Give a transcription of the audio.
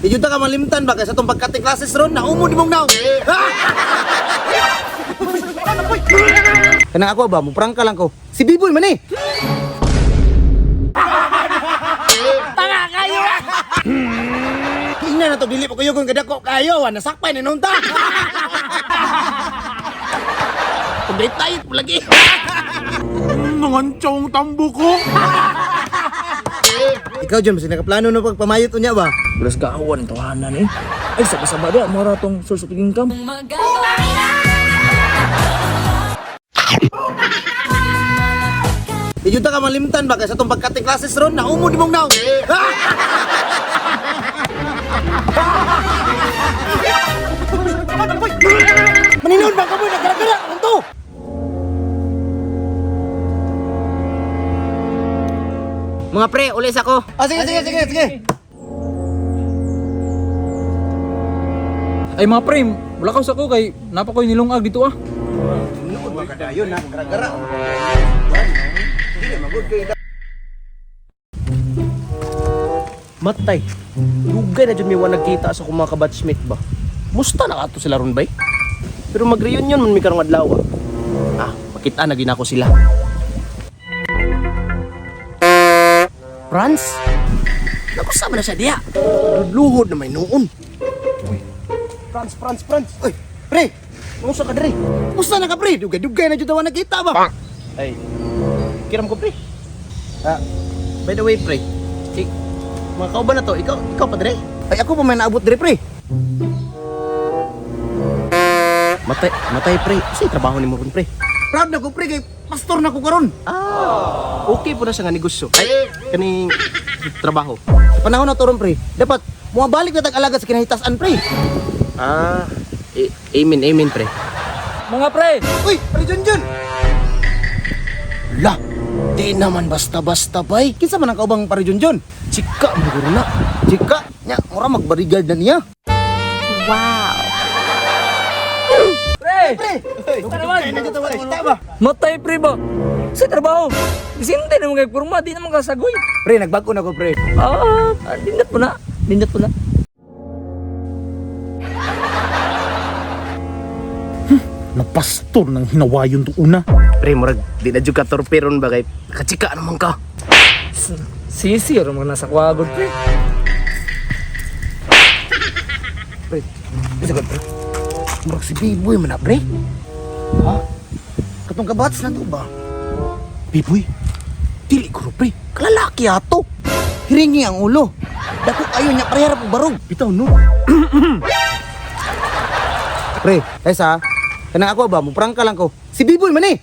Di jud ta ka malimtan ba kay sa tong pagkating classes ron na umo di mong naw. Kanang ako ba, muprangka lang ko. Si Biboy man eh. Tanga kayo! Tingnan na to dili pa kayo kung kadako kayo, wa nasakpay ni nunta. Kung tayo lagi. Nangantsong tambo ko. Ikaw John, basta nakaplano no pagpamayot unya ba? Belas kawan tawanan eh. Ay, saba-saba dia, mara tong source of income. Di jud ta ka malimtan ba kay sa tong pagkating classes ron na umo di mong naw. Maninood ba ka mo nagara-gara man to? Mga pre, ulis ako. Ah, sige, sige, sige, sige. Ay mga pre, wala ka sa ko kay napa ko'y nilungag dito ah. Maninood ba ka dayon na gara-gara. Matay. Dugay na jud mi wa nagkita sa akong mga kabatchmate ba. Musta na ato sila ron bay? Pero mag-reunion man mi karong adlaw. Ah, makita na gyud nako sila. Franz? Nakusama na siya diya. Luhod na may noon. Uy. Franz, Franz, Franz. Uy, pre, Musta ka diri? musta na ka pre? Dugay-dugay na jud ta wa nakita ba? Ay. Kiram ko pre. Ah, by the way pre. Eh, mga kauban na to, ikaw pa diri? Ay ako pa may naabot dire pre. Matay, matay pre. Unsay trabaho nimo ron pre? Proud na ko pre kay pastor na ko karon. Ah, okay po na siya nga negosyo. Ay, kaning trabaho. Sa panahon na to ron pre, dapat muabalik na tag-alaga sa kinahitasan pre. Ah, amen, amen pre. Mga pre, Uy, pre Junjun. La, di naman basta-basta bay. Kinsa man ang kaubang pare Junjun? Chika man guro na. Chika, nya mura mag-bodyguard na niya. pre! Pre, dugay na jud ta wa nakita ba? Matay pre ba? Sa trabaho. Bisinte naman kay kurma, di naman kasagoy. Pre, nagbago na ko pre. Ah, dindot po na. Dindot po na. Napastor ng hinawayon to una. Pre, murag di na jud ka torperon ba kay nakachika naman ka. Sisi, or mga nasa kwagod pre. Pre, bisa ka pre. Murag si Biboy man na pre. Ha? Katong kabats na to ba? Biboy, dili ko ro, pre. Kalalaki ato. Hiringi ang ulo. Dako kayo niya pre harap og barog. Bitaw no. Pre, kaysa kanang ako ba, muprangka lang ko. Si Biboy man eh.